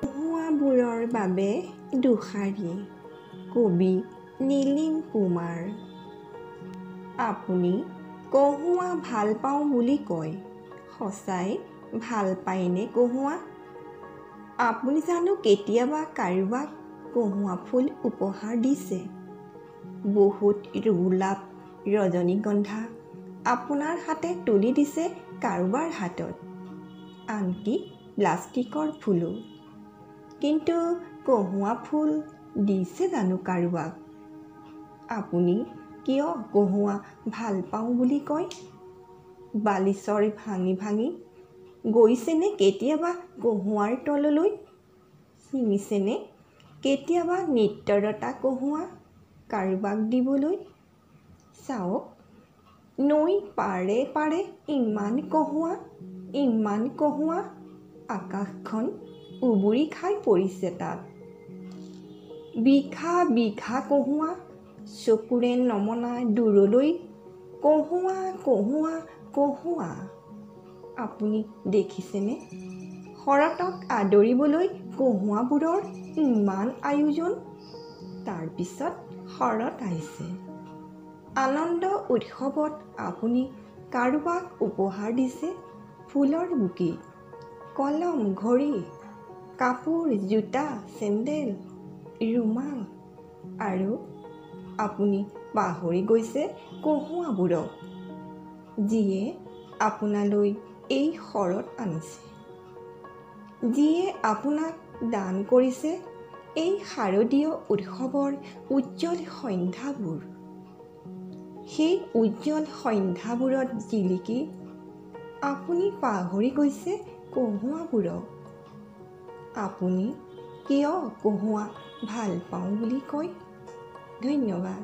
কহুঁৱাবোৰৰ বাবে দুষাৰি। কবি নীলিম কুমাৰ। আপুনি কহুঁৱা ভাল পাওঁ বুলি কয়, সঁচাই ভাল পায়নে কহুঁৱা? আপুনি জানো কেতিয়াবা কাৰোবাক কহুঁৱা ফুল উপহাৰ দিছে? বহুত গোলাপ, ৰজনীগন্ধা আপোনাৰ হাতে তুলি দিছে কাৰোবাৰ হাতত, আনকি প্লাষ্টিকৰ ফুলো। কিন্তু কহুঁৱা ফুল দিছে জানো কাৰোবাক? আপুনি কিয় কহুঁৱা ভাল পাওঁ বুলি কয়? বালিচৰ ভাঙি ভাঙি গৈছেনে কেতিয়াবা কহুঁৱাৰ তললৈ? ছিঙিছেনে কেতিয়াবা নৃত্যৰতা কহুঁৱা কাৰোবাক দিবলৈ? চাওক, নৈ পাৰে পাৰে ইমান কহুঁৱা, ইমান কহুঁৱা, আকাশখন উবুৰি খাই পৰিছে তাত। বিঘা বিঘা কহুঁৱা, চকুৰে নমনা দূৰলৈ কহুঁৱা, কহুঁৱা, কহুঁৱা। আপুনি দেখিছেনে শৰতক আদৰিবলৈ কহুঁৱাবোৰৰ ইমান আয়োজন? তাৰপিছত শৰৎ আহিছে। আনন্দ উৎসৱত আপুনি কাৰোবাক উপহাৰ দিছে ফুলৰ বুকে, কলম, ঘড়ী, কাপোৰ, জোতা, চেণ্ডেল, ৰুমাল, আৰু আপুনি পাহৰি গৈছে কহুঁৱাবোৰক, যিয়ে আপোনালৈ এই শৰৎ আনিছে, যিয়ে আপোনাক দান কৰিছে এই শাৰদীয় উৎসৱৰ উজ্জ্বল সন্ধ্যাবোৰ। সেই উজ্জ্বল সন্ধ্যাবোৰত জিলিকি আপুনি পাহৰি গৈছে কহুঁৱাবোৰক। আপুনি কিয় কহুঁৱা ভাল পাওঁ বুলি কয়? ধন্যবাদ।